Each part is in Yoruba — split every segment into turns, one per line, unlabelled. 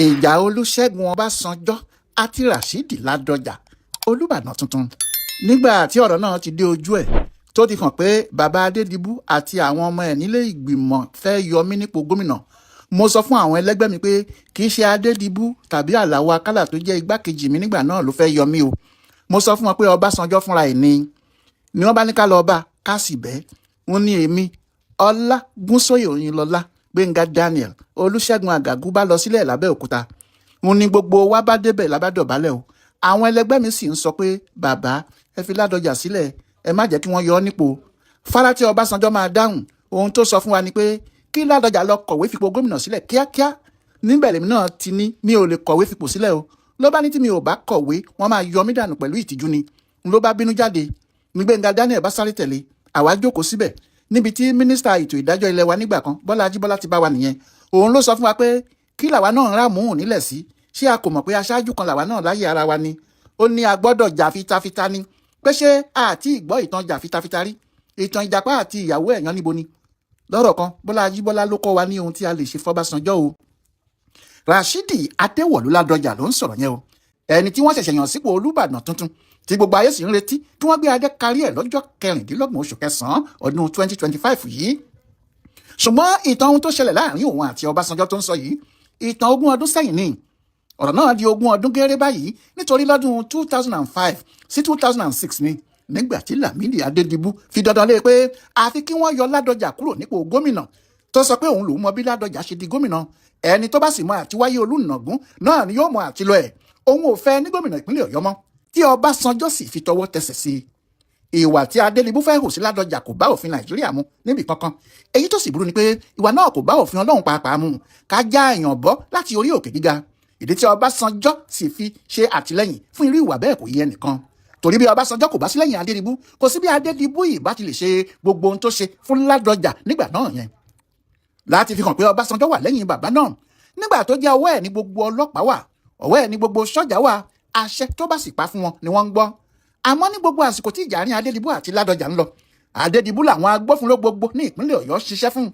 Ìjà Olùṣègùn Ọbásanjọ́ àti Rashidi Ládọjà, Olùbàdàn tuntun. Nígbà tí ọ̀rọ̀ náà ti dé ojú ẹ̀, tó ti hàn pé bàbá Adédìbú àti àwọn ọmọ ẹ̀ nílé ìgbìmọ̀ fẹ́ yọ mí nípò gómìnà, mo sọ fún àwọn ẹlẹgbẹ́ mi pé kì í ṣe Adédìbú tàbí Àlàó Akálà tó jẹ́ igbákejì mi nígbà náà ló fẹ́ yọ mí o. Mo sọ fún wọn pé Ọbásanjọ́ fúnra ẹ̀ ni wọ́n bá ní ká lọ bá ká sì bẹ́ẹ̀. Wọ́n ní èmi, Ọlá Gúnsóyè Òyìnlọ́lá, Gbẹ̀ngà Daniel, Olùṣègùn Àgàgù bá lọ sílẹ̀ lábẹ́òkúta. Wọ́n ní gbogbo wa bá débẹ̀ lábàdọ̀bálẹ̀ o. Àwọn ẹlẹgbẹ́ mi sì ń sọ pé, "Bàbá, ẹ fi Ládọjà sílẹ̀, ẹ má jẹ́ kí wọ́n yọ ọ́ nípò." Fárá tí Ọbásanjọ́ máa dáhùn, ohun tó sọ fún wa ni pé kí Ládọjà lọ kọ̀wé fipò gómìnà sílẹ̀ kíákíá. Níbẹ̀ lèmi náà ti ní mi ò lè kọ̀wé fipò sílẹ̀ o. Ló bá ní tí mi ò bá kọ̀wé, wọ́n máa yọ mí dànù pẹ̀lú ìtìjú ni. N ló bá bínú jáde ní Gbẹ̀ngà Daniel bá sáré tẹ̀lé. Àwa jókòó síbẹ̀ níbi tí mínísítà ètò ìdájọ́ ilé wa nígbà kan, Bọ́lá Ajíbọ́lá, ti bá wa nìyẹn. Òun ló sọ fún wa pé kí làwa náà ń rà mú nílẹ̀ sí? Ṣé a kò mọ̀ pé aṣáájú kan làwa náà láyé ara wa ni? Ó ní a gbọ́dọ̀ jà fitafita ni, pé ṣé àti ìgbọ́ ìtàn jà fitafita rí, ìtàn ìjàpá àti ìyàwó ẹ̀yán níbo ni? Lọ́rọ̀ kan, Bọ́lá Ajíbọ́lá ló kọ́ wa ní ohun tí a lè ṣe fọ́básanjọ́ o. Rashidi Adéwọ̀lú Ládọjà ló ń sọ̀rọ̀ yẹn o, ẹni tí wọ́n ṣẹ̀ṣẹ̀ yàn sípò Olúbàdàn tuntun tí gbogbo ayé sì ń retí kí wọ́n gbé adé karí ẹ̀ lọ́jọ́ 26 oṣù kẹsàn-án ọdún 2025 yìí. Ṣùgbọ́n ìtàn ohun tó ṣẹlẹ̀ láàrin òun àti Ọbásanjọ́ tó ń sọ yìí, ìtàn 20 ọdún sẹ́yìn ni. Ọ̀rọ̀ náà di 20 ọdún gẹ́rẹ́ báyìí, nítorí lọ́dún 2005 sí 2006 ni, nígbà tí Lámìdí Adédìbú fi dandan lé pé àfi kí wọ́n yọ Ládọjà kúrò nípò gómìnà, tó sọ pé òun lòún mọ bí Ládọjà ṣe di gómìnà, ẹni tó bá sì mọ àtiwáyé Olùnàgún náà ni yóò mọ àtilọ ẹ̀, òun ò fẹ́ ní gómìnà ìpínlẹ̀ Ọ̀yọ́ mọ́, tí Ọbásanjọ́ sì fi tọwọ́ tẹsẹ̀ sí i. Ìwà tí Adédìbú fẹ́ hù sí Ládọjà kò bá òfin Nàìjíríà mu níbì kankan. Èyí tó sì burú ni pé ìwà náà kò bá òfin Ọlọ́run pàápàá mu, ká já èèyàn bọ́ láti orí òkè gíga. Ìdí tí Ọbásanjọ́ sì fi ṣe àtìlẹ́yìn fún irú ìwà bẹ́ẹ̀ kò yé ẹnìkan, torí bí Ọbásanjọ́ kò bá sí lẹ́yìn Adédìbú, kò sí bí Adédìbú yìí bá ti lè ṣe gbogbo ohun tó ṣe fún Ládọjà nígbà náà yẹn. Láti fi hàn pé Ọbásanjọ́ wà lẹ́yìn bàbá náà nígbà tó jẹ́ ọwọ́ ẹ̀ ní gbogbo ọlọ́pàá wà, ọwọ́ ẹ̀ ní gbogbo sọ́jà wà, àṣẹ tó bá sì pa fún wọn ni wọ́n ń gbọ́. Àmọ́ ní gbogbo àsìkò tí ìjà àárín Adédìbú àti Ládọjà ń lọ, Adédìbú làwọn agbófinró gbogbo ní ìpínlẹ̀ Ọ̀yọ́ ṣiṣẹ́ fún.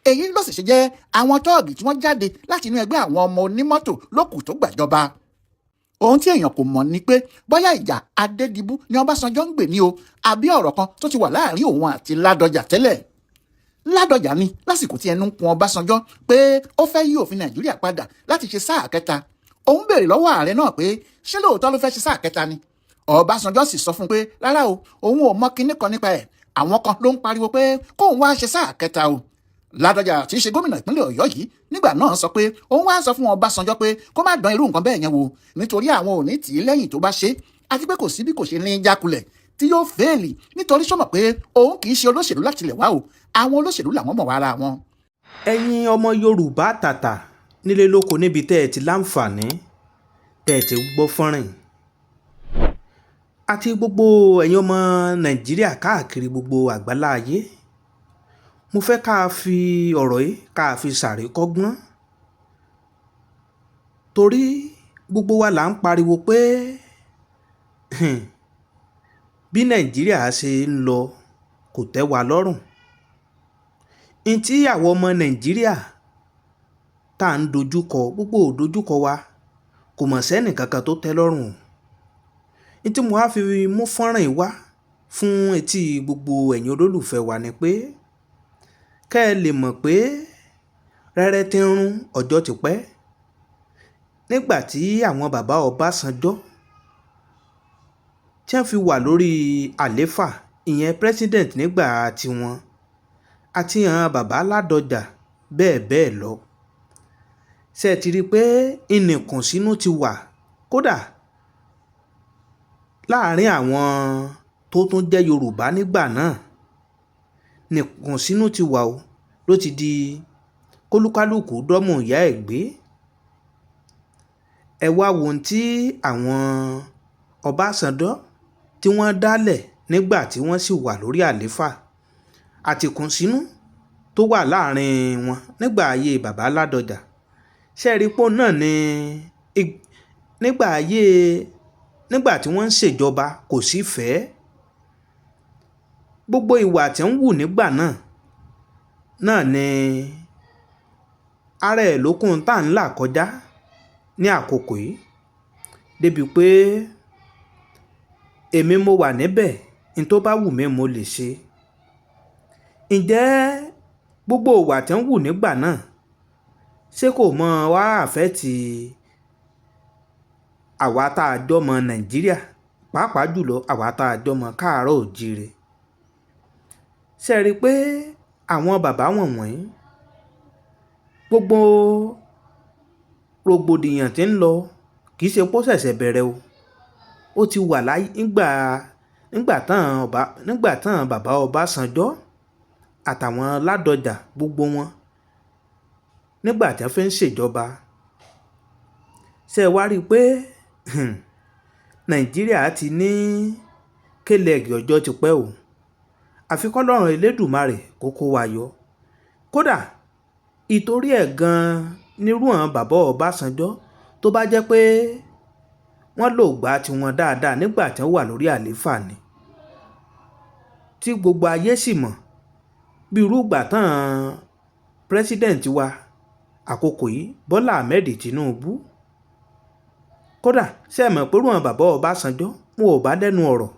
Èyí ló sì ṣe jẹ́ àwọn tọ́ọ̀gì tí wọ́n jáde láti inú ẹgbẹ́ àwọn ọmọ onímọ́tò lókù tó gbàjọba. Ohun tí èèyàn kò mọ̀ ni pé bóyá ìjà Adédìbú ni Ọbásanjọ́ ń gbè ní o, àbí ọ̀rọ̀ kan tó ti wà láàrin òun àti Ládọjà tẹ́lẹ̀. Ládọjà ni lásìkò tí ẹnu ń kun Ọbásanjọ́ pé ó fẹ́ yí òfin Nàìjíríà padà láti ṣe sáà kẹta, òun béèrè lọ́wọ́ ààrẹ náà pé ṣé lóòótọ́ ló fẹ́ ṣe sáà kẹta ni. Ọbásanjọ́ sì sọ fún un pé rárá o, òun ò mọ kinní kan nípa ẹ̀, àwọn kan ló ń pariwo pé kóun wá ṣe sáà kẹta o. Ládọjà tí í ṣe gómìnà ìpínlẹ̀ Ọ̀yọ́ yìí nígbà náà sọ pé òun wá sọ fún Ọbásanjọ́ pé kó má dán irú nǹkan bẹ́ẹ̀ yẹn wò, nítorí àwọn ò ní tì í lẹ́yìn tó bá ṣe, àti pé kò sí bí kò ṣe ní jákulẹ̀ tí yóò fail, nítorí sọmọ pé òun kì í ṣe olóṣèlú láti lẹ̀ wá o, àwọn olóṣèlú làwọn mọ̀ wá ara wọn.
Ẹ̀yin ọmọ Yorùbá tàtà nílé lóko, níbi tẹ́ ẹ ti láǹfààní tẹ́ ẹ ti gbọ́ fọ́nrán yìí, àti gbogbo ẹ̀yin ọmọ Nàìjíríà káàkiri gbogbo àgbálá ayé, mo fẹ́ ká fi ọ̀rọ̀ yìí ká fi ṣàríkọ́gbọ́n, torí gbogbo wa là ń pariwo pé bí Nàìjíríà ṣe ń lọ kò tẹ́ wa lọ́rùn. N tí àwọn ọmọ Nàìjíríà tá à ń dojúkọ, gbogbo ò dojúkọ wa, kò mọ̀ sẹ́nì kankan tó tẹ́ lọ́rùn. N tí mo wá fi mú fọ́nrán yìí wá fún etí gbogbo ẹ̀yin olólùfẹ́ wa ni pé kẹ́ ẹ lè mọ̀ pé rẹ́rẹ́ tí ń rún ọjọ́ ti pẹ́. Nígbà tí àwọn bàbá Ọbásanjọ́ tí wọ́n fi wà lórí àléfà, ìyẹn president nígbà tiwọn, àti àwọn bàbá Ládọjà bẹ́ẹ̀ bẹ́ẹ̀ lọ. Ṣé ẹ ti rí i pé ìnìkùnsínú ti wà kódà láàárín àwọn tó tún jẹ́ Yorùbá nígbà náà? Nìkùnsínú ti wà o, ló ti di kólúkálùkù dọ́mú ìyá ẹ̀ gbé. Ẹ wá wo ohun tí àwọn Ọbásanjọ́ tí wọ́n dálẹ̀ nígbà tí wọ́n sì wà lórí àléfà, àti ìkùnsínú tó wà láàrin wọn nígbà ayé bàbá Ládọjà. Ṣé ẹ rí pé òun náà ni nígbà ayé, nígbà tí wọ́n ń ṣèjọba, kò sí ìfẹ́. Gbogbo ìwà tí ń wù nígbà náà náà ni ara ẹ̀ ló kún tá ń là kọjá. ní àkókò yìí, débi pé èmi mo wà níbẹ̀, n tó bá wù mí mo lè ṣe. Ǹjẹ́ gbogbo ìwà tí ń wù nígbà náà ṣé kò mọ̀ wá àfẹ́ẹ̀tì àwa tá a jọmọ Nàìjíríà, pàápàá jùlọ àwa tá a jọmọ káàárọ̀ òjíire? Ṣé ẹ rí i pé àwọn bàbá wọ̀nyí, gbogbo rògbòdìyàn tí ń lọ kì í ṣe pé ó ṣẹ̀ṣẹ̀ bẹ̀rẹ̀ o. Ó ti wà láyé nígbà tán bàbá Ọbásanjọ́ àtàwọn Ládọjà gbogbo wọn nígbà tí wọ́n fi ń ṣèjọba. Ṣé ẹ wá rí i pé Nàìjíríà ti ní kélẹ̀ẹ́gì ọjọ́ ti pẹ́ o. Àfi k'Ọlọ́run Elédùmarè kó kó wa yọ. Kódà ìtorí ẹ̀ gan-an nírú àwọn bàbá Ọbásanjọ́, tó bá jẹ́ pé wọ́n lò gbà tiwọn dáadáa nígbà tí wọ́n wà lórí àlééfà ni, tí gbogbo ayé sì mọ̀ bí irú ìgbà tán president wa àkókò yìí, Bọ́lá Ahmed Tinubu. Kódà ṣé ẹ mọ̀ pé irú àwọn bàbá Ọbásanjọ́ wọn ò bá lẹ́nu ọ̀rọ̀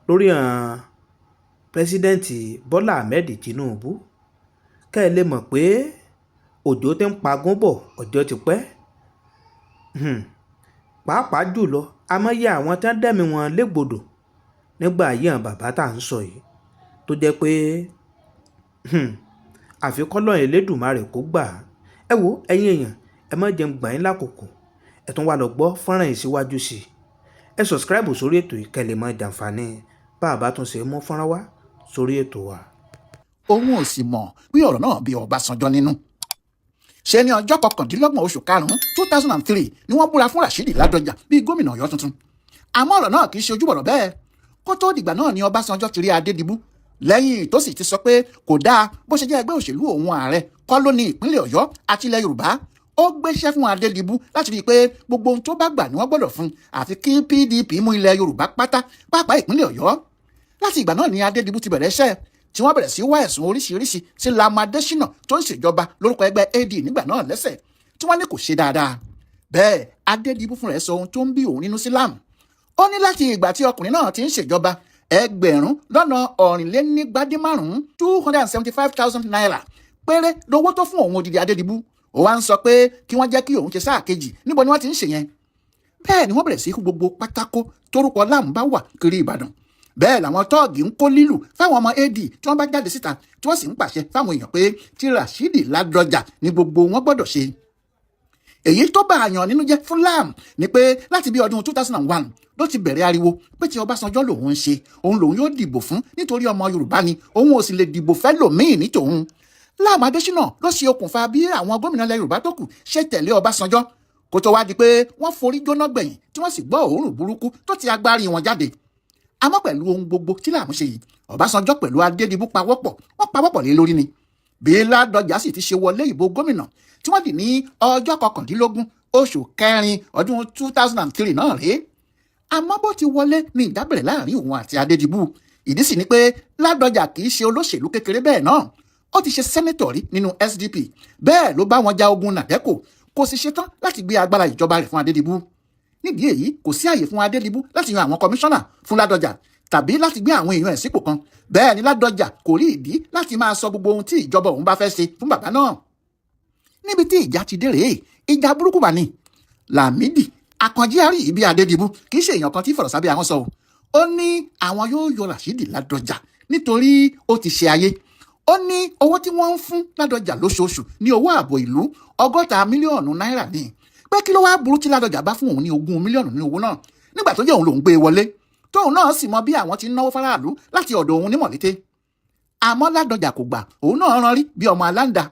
lórí àwọn president Bọ́lá Ahmed Tinubu? Kẹ́ ẹ lè mọ̀ pé òjò tí ń pagún bọ̀ ọjọ́ ti pẹ́. Pàápàá jùlọ, àmọ́yé àwọn tí wọ́n dẹ́mi wọn légbodò nígbà ayé àwọn bàbá tá à ń sọ yìí, tó jẹ́ pé àfi k'Ọlọ́run Elédùmarè kó gbà á. Ẹ wo ẹ̀yin èèyàn, ẹ má jẹun gbà yín lákòókò. Ẹ tún wá lọ gbọ́ fọ́nrán yìí síwájú sí i. Ẹ subscribe sórí ètò yìí kẹ́ lè máa jàǹfààní bá a bá tún ṣe mú fọ́nrán wá sórí ètò wa.
Òun ò sì mọ̀ pé ọ̀rọ̀ náà bí Ọbásanjọ́ nínú. Ṣe ní ọjọ́ 29 oṣù karùn-ún 2003 ni wọ́n búra fún Rashidi Ládọjà bíi gómìnà Ọ̀yọ́ tuntun. Àmọ́ ọ̀rọ̀ náà kì í ṣe ojúbọ̀rọ̀ bẹ́ẹ̀. Kó tó dìgbà náà ni Ọbásanjọ́ ti rí Adédìbú, lẹ́yìn tó sì ti sọ pé kò dáa bó ṣe jẹ́ ẹgbẹ́ òṣèlú òun ààrẹ kọ́ ló ní ìpínlẹ̀ Ọ̀yọ́ àti ilẹ̀ Yorùbá. Ó gbéṣẹ́ fún Adédìbú láti rí i pé gbogbo ohun tó bá gbà ni wọ́n gbọ́dọ̀ fún, àfi kí PDP mú ilẹ̀ Yorùbá pátá, pàápàá ìpínlẹ̀ Ọ̀yọ́. Láti ìgbà náà ni Adédìbú ti bẹ̀rẹ̀ iṣẹ́, tí wọ́n bẹ̀rẹ̀ sí wá ẹ̀sùn oríṣiríṣi sí Lam Adésínà tó ń ṣèjọba lórúkọ ẹgbẹ́ AD nígbà náà lẹ́sẹ̀, tí wọ́n ní kò ṣe dáadáa. Bẹ́ẹ̀ Adédìbú fúnra ẹ̀ sọ ohun tó ń bí òun nínú sí Lam. Ó ní láti ìgbà tí ọkùnrin náà ti ń ṣèjọba, 5,275 ₦275,000 péré lówó tó fún òun odidi Adédìbú. Ó wá ń sọ pé kí wọ́n jẹ́ kí òun ṣe sáà kejì. Níbo ni wọ́n ti ń ṣe yẹn? Bẹ́ẹ̀ ni wọ́n bẹ̀rẹ̀ sí gbogbo pátákó torúkọ Lam bá wà kiri Ìbàdàn. Bẹ́ẹ̀ làwọn tọ́ọ̀gì ń kó lílù fáwọn ọmọ AD tí wọ́n bá jáde síta, tí wọ́n sì ń pàṣẹ fáwọn èèyàn pé tí Rashidi Ládọjà ní gbogbo wọn gbọ́dọ̀ ṣe. Èyí tó bá àyàn nínú jẹ́ fún Lam ni pé láti bí ọdún 2001 ló ti bẹ̀rẹ̀ ariwo pé tí Ọbásanjọ́ lòun ń ṣe, òun lòun yóò dìbò fún nítorí ọmọ Yorùbá ni, òun ò sì lè dìbò fẹ́ lòmíì ní tòun. Lam Adésínà ló ṣe okùnfà bí àwọn gómìnà ilẹ̀ Yorùbá tó kù ṣe tẹ̀lé Ọbásanjọ́, kó tó wá di pé wọ́n forí jóná gbẹ̀yìn, tí wọ́n sì gbọ́ òórùn burúkú tó ti agbárí wọn jáde. Àmọ́ pẹ̀lú ohun gbogbo tí Lam ṣe yìí, Ọbásanjọ́ pẹ̀lú Adédìbú pawọ́pọ̀, wọ́n pawọ́pọ̀ lé lórí ni. Bí Ládọjà sì ti ṣe wọlé ìbò gómìnà tí wọ́n dì ní ọjọ́ 19 oṣù kẹrin ọdún 2003 náà rèé. Àmọ́ bó ti wọlé ní ìjà bẹ̀rẹ̀ láàrin òun àti Adédìbú. Ìdí sì ni pé Ládọjà kì í ṣe olóṣèlú kékeré. Bẹ́ẹ̀ náà ó ti ṣe senator rí nínú SDP, bẹ́ẹ̀ ló bá wọn ja ogun NADECO. Kò sì ṣetán láti gbé agbára ìjọba rẹ̀ fún Adédìbú. Nídìí èyí, kò sí àyè fún Adédìbú láti yan àwọn kọmíṣánná fún Ládọjà tàbí láti gbé àwọn èèyàn ẹ̀ sípò kan. Bẹ́ẹ̀ ni Ládọjà kò rí ìdí láti máa sọ gbogbo ohun tí ìjọba òun bá fẹ́ ṣe fún bàbá náà. Níbi tí ìjà ti dé rèé, ìjà burúkú bá ní. Lámìdí Àkànjí àrí ibi Adédìbú kì í ṣe èèyàn kan tí fọ̀rọ̀ sábẹ́ àwọn sọ o. Ó ní àwọn yóò yọ Rashidi Ládọjà nítorí ó ti ṣe ayé. Ó ní owó tí wọ́n ń fún Ládọjà lóṣooṣù ní owó ààbò ìlú, 60 mílíọ̀nù náírà ní, pé kí ló wá burú tí Ládọjà bá fún òun ní 20 mílíọ̀nù ní owó náà, nígbà tó jẹ́ òun lòún gbé e wọlé, tóun náà sì mọ bí àwọn ti ń náwó fáráàlú láti ọ̀dọ̀ òun ní Mọ̀lété. Àmọ́ Ládọjà kò gbà, òun náà rán rí bí ọmọ aláǹda.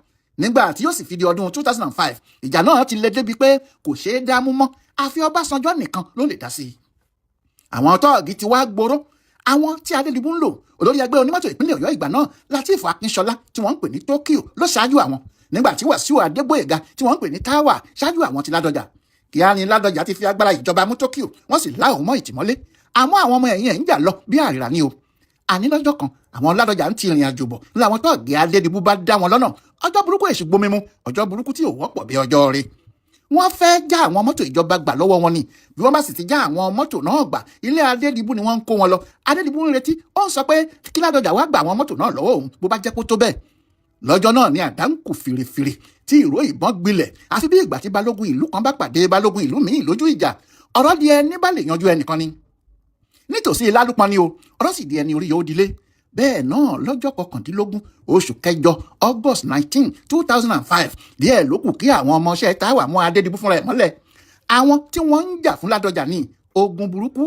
Nígbà tí yóò sì fi di ọdún 2005, ìjà náà ti le débi pé kò ṣeé dámú mọ́, àfi Ọbásanjọ́ nìkan ló lè dá sí i. Àwọn tọ́ọ̀gì ti wá gbòòrò, àwọn tí Adédìbú ń lò. Olórí ẹgbẹ́ onímọ́tò ìpínlẹ̀ Ọ̀yọ́ ìgbà náà, Lateef Akínṣọlá tí wọ́n ń pè ní Tokyo, ló ṣáájú àwọn, nígbà tí Wàsíù Adégbóyèga tí wọ́n ń pè ní Táwà ṣáájú àwọn ti Ládọjà. Kíá ni Ládọjà ti fi agbára ìjọba mú Tokyo, wọ́n sì lá òun mọ́ ìtìmọ́lé. Àmọ́ àwọn ọmọ ẹ̀yìn ẹ̀ ń jà lọ bí àrìrà ni o. Àní lọ́jọ́ kan, àwọn Ládọjà ń ti ìrìn àjò bọ̀ làwọn tọ́ọ̀gì Adédìbú bá dá wọn lọ́nà. Ọjọ́ burúkú èṣù gbomi mu, ọjọ́ burúkú tí ò wọ́pọ̀ bí ọjọ́ rẹ̀. Wọ́n fẹ́ já àwọn mọ́tò ìjọba gbà lọ́wọ́ wọn ni. Bí wọ́n bá sì ti já àwọn mọ́tò náà gbà, ilé Adédìbú ni wọ́n ń kó wọn lọ. Adédìbú ń retí, ó ń sọ pé kí Ládọjà wá gba àwọn mọ́tò náà lọ́wọ́ òun bó bá jẹ́ kó tó bẹ́ẹ̀. Lọ́jọ́ náà ni àdá ń kù fìrìfìrì tí ìró ìbọn gbilẹ̀, àfi bí ìgbà tí balógun ìlú kan bá pàdé balógun ìlú míì lójú ìjà. Ọ̀rọ̀ di ẹni bá lè yanjú ẹnìkan ni nítòsí Lálùpọ̀n ni o. Ọ̀rọ̀ sì di ẹni orí yóò dilé. Bẹ́ẹ̀ náà lọ́jọ́ 19 oṣù kẹjọ, August 19, 2005, díẹ̀ ló kù kí àwọn ọmọọṣẹ́ Táwà mú Adédìbú fúnra ẹ̀ mọ́lẹ̀. Àwọn tí wọ́n ń jà fún Ládọjà ní ogun burúkú.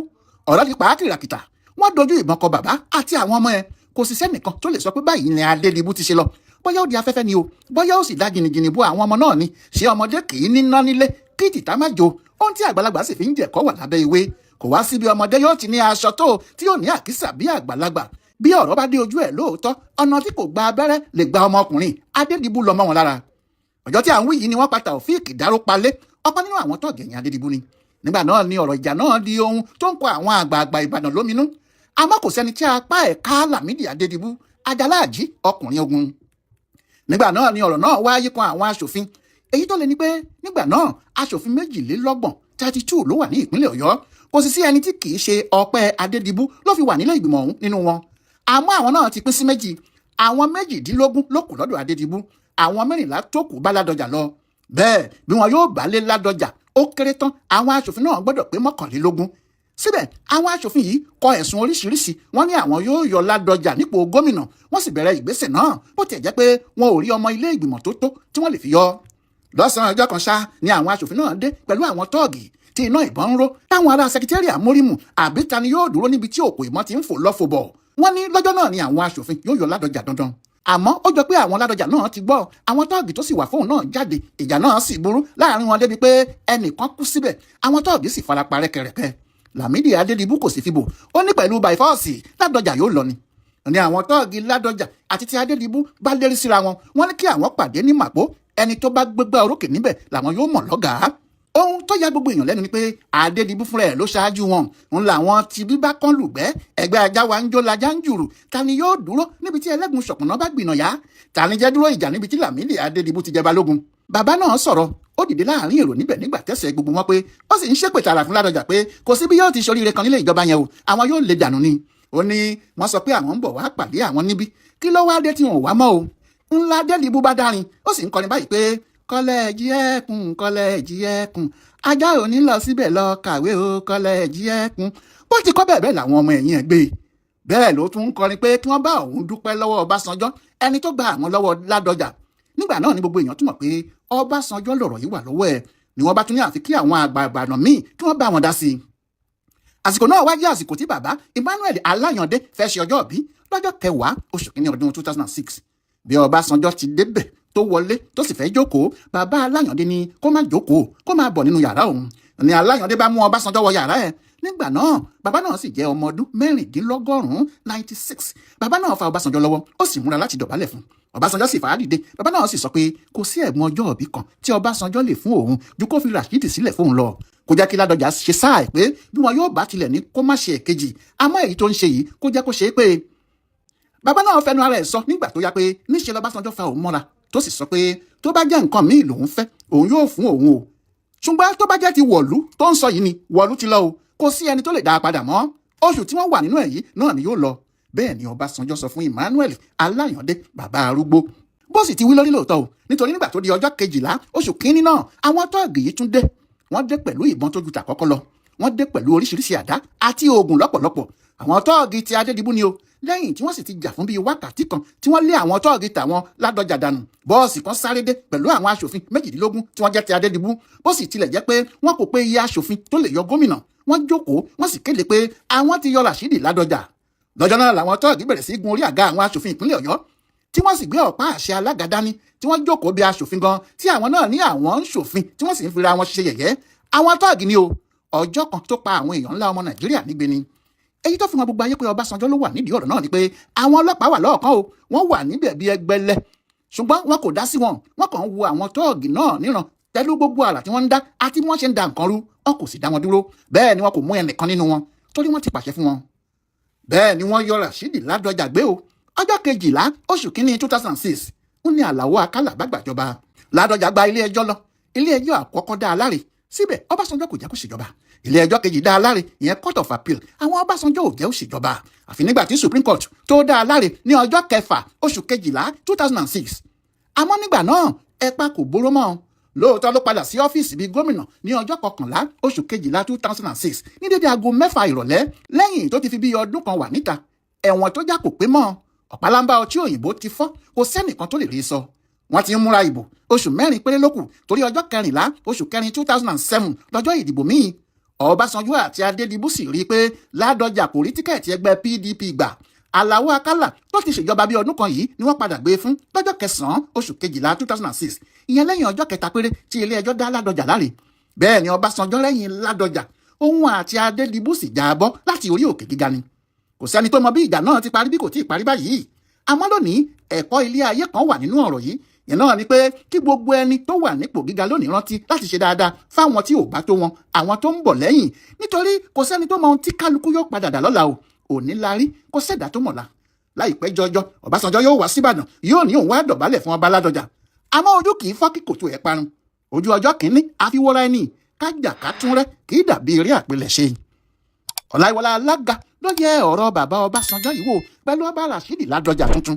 Ọ̀rọ̀ ti pàákì ràkìtà. Wọ́n dojú ìbọn kọ bàbá àti àwọn ọmọ ẹ̀. Kò sì sẹ́nìkan tó lè sọ pé báyìí ni Adédìbú ti ṣe lọ. Bóyá ó di afẹ́fẹ́ ni o, bóyá ó sì dá jìnnìjìnnì bó àwọn ọmọ náà ni. Ṣé ọmọdé kì í níná nílé kí tìta má jo? Ohun tí àgbàlagbà sì fi ń jẹ̀kọ́ wà lábẹ́ ìwé. Kò wá síbi ọmọdé yóò ti ní aṣọ tó tí yóò ní àkísà bí àgbàlagbà. Bí ọ̀rọ̀ bá dé ojú ẹ̀ lóòótọ́, ọ̀nà tí kò gba abẹ́rẹ́ lè gba ọmọkùnrin Adédìbú lọ mọ́ wọn lára. Ọjọ́ tí à ń wí yìí ni wọ́n pa Taofeek Dáró-Palé, ọ̀kan nínú àwọn tọ́ọ̀gì ẹ̀yìn Adédìbú ni. Nígbà náà ni ọ̀rọ̀ ìjà náà di ohun tó ń kọ àwọn àgbààgbà Ìbàdàn lóminú. Àmọ́ kò sẹ́ni tí apá ẹ̀ ká Lámìdí Adédìbú, Ajaláàjí, ọkùnrin ogun. Nígbà náà ni ọ̀rọ̀ náà wáyé kan àwọn aṣòfin. Èyí tó le ni pé nígbà náà, aṣòfin 22, 32, ló wà ní ìpínlẹ̀ Ọ̀yọ́. Kò sì sí ẹni tí kì í ṣe ọpẹ́ Adédìbú ló fi wà nílé ìgbìmọ̀ ọ̀hún nínú wọn. Àmọ́ àwọn náà ti pín sí méjì. Àwọn 18 ló kù lọ́dọ̀ Adédìbú, àwọn 14 tó kù bá Ládọjà lọ. Bẹ́ẹ̀ bí wọn yóò bá lé Ládọjà, ó kéré tán, àwọn aṣòfin náà gbọ́dọ̀ pé 21. Síbẹ̀ àwọn aṣòfin yìí kọ ẹ̀sùn oríṣiríṣi. Wọ́n ní àwọn yóò yọ Ládọjà nípò gómìnà. Wọ́n sì bẹ̀rẹ̀ ìgbésẹ̀ náà, bó tiẹ̀ jẹ́ pé wọn ò rí ọmọ ilé ìgbìmọ̀ tó tó tí wọ́n lè fi yọ. Lọ́sàn-án ọjọ́ kan ṣá ni àwọn aṣòfin náà dé pẹ̀lú àwọn tọ́ọ̀gì tí iná ìbọn ń ró, táwọn ará sẹkítẹ́rì àmórímù. Àbí ta ni yóò dúró níbi tí òkò ìbọn ti ń fò lọ́fò bọ̀? Wọ́n ní lọ́jọ́ náà ni àwọn aṣòfin yóò yọ Ládọjà dandan. Àmọ́ ó jọ pé àwọn Ládọjà náà ti gbọ́. Àwọn tọ́ọ̀gì tó sì wà fóun náà jáde. Ìjà náà sì burú láàrin wọn débi pé ẹnìkan kú síbẹ̀, àwọn tọ́ọ̀gì sì farapa rẹ́kẹrẹ́kẹ́. Lámìdí Adédìbú kò sì fi bò. Ó ní pẹ̀lú by force, Ládọjà yóò lọ ni. Ní àwọn tọ́ọ̀gì Ládọjà àti ti Adédìbú bá lérí síra wọn. Wọ́n ní kí àwọn pàdé ní Màpó, ẹni tó bá gbégbá orókè níbẹ̀ làwọn yóò mọ̀ lọ́gàá. Ohun tó ya gbogbo èèyàn lẹ́nu ni pé Adédìbú fúnra ẹ̀ ló ṣáájú wọn. Ń làwọn ti bíbá kan lùgbẹ́ ẹgbẹ́ ajá wa ń jó lajá ń jùrù. Ta ni yóò dúró níbi tí ẹlẹ́gùn ṣọ̀pọ̀nà bá gbìnà yá? Ta ni jẹ́ dúró ìjà níbi tí Lámìdí Adédìbú ti jẹ balógun? Bàbá náà sọ̀rọ̀. Ó dìde láàrin èrò níbẹ̀ nígbà tẹ́sẹ̀ gbogbo wọn pé ó sì ń ṣépè tààrà fún Ládọjà pé kò sí bí yóò ti ṣoríire kan nílé ìjọba yẹn o, àwọn yóò lè dànù ni. Ó ní wọ́n sọ pé àwọn ń bọ̀ wá pàdé àwọn níbí, kí ló wá dé tí wọn ò wá mọ́ o? Ńlá Adédìbú bá dárin, ó sì ń kọrin báyìí pé kọ́lẹ́ẹ̀jì ẹ̀kún, kọ́lẹ́ẹ̀jì ẹ̀kún, ajá ò ní lọ síbẹ̀ lọ kàwé o, kọ́lẹ́ẹ̀jì ẹ̀kún. Bó ti kọ́ bẹ́ẹ̀ bẹ́ẹ̀ làwọn ọmọ ẹ̀yìn ẹ̀ gbé. Bẹ́ẹ̀ ló tún ń kọrin pé kí wọ́n bá òun dúpẹ́ lọ́wọ́ Ọbásanjọ́, ẹni tó gba àwọn lọ́wọ́ Ládọjà. Nígbà náà ni gbogbo èèyàn túmọ̀ pé Ọbásanjọ́ lọ̀rọ̀ yìí wà lọ́wọ́ ẹ̀, ni wọ́n bá tún ní àfi kí àwọn àgbààgbà míì kí wọ́n bá wọn dá sí i. Àsìkò náà wá jẹ́ àsìkò tí bàbá Emmanuel Aláyàndé fẹ́ ṣe ọjọ́ ìbí lọ́jọ́ 10 oṣù kínní ọdún 2006. Bí Ọbásanjọ́ ti débẹ̀ tó wọlé tó sì fẹ́ jókòó, bàbá Aláyàndé ní kó má jókòó, kó má bọ̀ nínú yàrá òun. Ní Aláyàndé bá mú Ọbásanjọ́ wọ yàrá ẹ̀. Nígbà náà bàbá náà sì jẹ́ ọmọ ọdún 96, 96. Bàbá náà fa Ọbásanjọ́ lọ́wọ́, ó sì múra láti dọ̀bálẹ̀ fún Ọbásanjọ́, sì fà á dìde. Bàbá náà sì sọ pé kò sí ẹ̀bùn ọjọ́ ìbí kan tí Ọbásanjọ́ lè fún òun ju kó fi Rashidi sílẹ̀ fóun lọ, kó jẹ́ kí Ládọjà ṣe sáà pé bí wọn yóò bá tilẹ̀ ní kó má ṣe èkejì, àmọ́ èyí tó ń ṣe yìí, kó jẹ́ kó ṣe é pé. Bàbá náà fẹnu ara ẹ̀ sọ nígbà tó yá pé níṣẹ́ lọ́básanjọ́ fa òun mọ́ra, tó sì sọ pé tó bá jẹ́ nǹkan míì lòun fẹ́, òun yóò fún òun o, ṣùgbọ́n tó bá jẹ́ ti wọ̀lú tó ń sọ yìí ni, wọ̀lú ti lọ o, kò sí ẹni tó lè dá a padà mọ́. Oṣù tí wọ́n wà nínú ẹ̀ yìí náà ni yóò lọ. Bẹ́ẹ̀ ni Ọbásanjọ́ sọ fún Emmanuel Aláyàndé, bàbá arúgbó. Bó sì ti wí lórí lóòótọ́ o, nítorí nígbà tó di ọjọ́ 12 oṣù kínní náà, àwọn tọ́ọ̀gì yìí tún dé. Wọ́n dé pẹ̀lú ìbọn tó ju tàkọ́kọ́ lọ, wọ́n dé pẹ̀lú oríṣiríṣi àdá àti oògùn lọ́pọ̀lọpọ̀. Àwọn tọ́ọ̀gì ti Adédìbú ni o. Lẹ́yìn tí wọ́n sì ti jà fún bíi wákàtí kan tí wọ́n lé àwọn tọ́ọ̀gì tàwọn Ládọjà dànù, bọ́ọ̀sì kan sáré dé pẹ̀lú àwọn aṣòfin 18 tí wọ́n jẹ́ ti Adédìbú. Bó sì tilẹ̀ jẹ́ pé wọ́n kò pé iye aṣòfin tó lè yọ gómìnà, wọ́n jókòó, wọ́n sì kéde pé àwọn ti yọ Rashidi Ládọjà. Lọ́jọ́ náà làwọn tọ́ọ̀gì bẹ̀rẹ̀ sí gun orí àga àwọn aṣòfin ìpínlẹ̀ Ọ̀yọ́, tí wọ́n sì gbé ọ̀pá àṣẹ alága dání, tí wọ́n jókòó bí aṣòfin gan, tí àwọn náà ní àwọn ń ṣòfin, tí wọ́n sì ń fira wọn ṣe yẹ̀yẹ́. Àwọn tọ́ọ̀gì ni o. Ọjọ́ kan tó pa àwọn èèyàn ńlá ọmọ Nàìjíríà nígbe ni. Èyí tó fi hàn gbogbo ayé pé Ọbásanjọ́ ló wà nídìí ọ̀rọ̀ náà ni pé àwọn ọlọ́pàá wà lọ́ọ̀kan o, wọ́n wà níbẹ̀ bí ẹgbẹ́lẹ́, ṣùgbọ́n wọn kò dá sí wọn. Wọ́n kàn ń wo àwọn tọ́ọ̀gì náà níran pẹ̀lú gbogbo àrà tí wọ́n ń dá àti bí wọ́n ṣe ń da nǹkan rú. Wọn kò sì dá wọn dúró, bẹ́ẹ̀ ni wọn kò mú ẹnìkan nínú wọn, torí wọ́n ti pàṣẹ fún wọn. Bẹ́ẹ̀ ni wọ́n yọ Rashidi Ládọjà gbé o. Ọjọ́ 12 oṣù kínní 2006 ń ní Àlàó Akálà bá gbàjọba. Ládọjà gba ilé ẹjọ́ lọ. Ilé ẹjọ́ àkọ́kọ́ dá a láre, síbẹ̀ Ọbásanjọ́ kò jẹ́ kó ṣèjọba. Ilé ẹjọ́ kejì dá a láre, ìyẹn Court of Appeal, àwọn Ọbásanjọ́ ò jẹ́ ó ṣèjọba, àfi nígbà tí Supreme Court tó dá a láre ní ọjọ́ 6 oṣù 12 2006. Àmọ́ nígbà náà, ẹ̀pa kò bóró mọ́. Lóòótọ́ ló padà sí ọ́fíìsì bíi gómìnà ní ọjọ́ 11 oṣù 12 2006 ní dédé aago 6 ìrọ̀lẹ́, lẹ́yìn tó ti fi bíi ọdún kan wà níta. Ẹ̀wọ̀n tó já kò pé mọ́, ọ̀pálámbá ọtí òyìnbó ti fọ́, kò sẹ́nìkan tó lè rí sọ. Wọ́n ti ń múra ìbò, oṣù 4 péré ló kù, torí ọjọ́ 14 oṣù 4 2007 lọ́jọ́ ìdìbò míì. Ọbásanjọ́ àti Adédìbú sì rí i pé Ládọjà kò rí ticket ẹgbẹ́ PDP gbà. Àlàó Akálà tó ti ṣèjọba bíi ọdún kan yìí ni wọ́n padà gbé fún lọ́jọ́ 9 oṣù 12 2006, ìyẹn lẹ́yìn ọjọ́ 3 péré tí ilé ẹjọ́ dá Ládọjà láre. Bẹ́ẹ̀ ni Ọbásanjọ́ lẹ́yìn Ládọjà, òun àti Adédìbú sì já bọ́ láti orí òkè gíga ni. Kò sẹ́ni tó mọ bí ìjà náà ti parí, bí kò tí ì parí báyìí. Àmọ́ lónìí, ẹ̀kọ́ ilé ayé kan wà nínú ọ̀rọ̀ yìí. Yẹn náà ni pé kí gbogbo ẹni tó wà nípò gíga lónìí rántí láti ṣe dáadáa fáwọn tí ò bá tó wọn, àwọn tó ń bọ̀ lẹ́yìn, nítorí kò sẹ́ni tó mọ ohun tí kálukú yóò padà dà lọ́la o. Òní la rí, kò sẹ́dá tó mọ̀la. Láìpẹ́ jọjọ, Ọbásanjọ́ yóò wá síbàdàn, yóò ní òun wá dọ̀bálẹ̀ fún ọba Ládọjà. Àmọ́ ojú kì í fọ́ kí kòtò ẹ̀ parun. Ojú ọjọ́ kìíní àfiwọ́ra ẹni kájà ká tún rẹ́ kì í dàbí eré àpilẹ̀ṣe. Ọláìwọlá Alága ló yẹ ọ̀rọ̀ bàbá Ọbásanjọ́ yìí wò pẹ̀lú ọba Rashidi Ládọjà tuntun.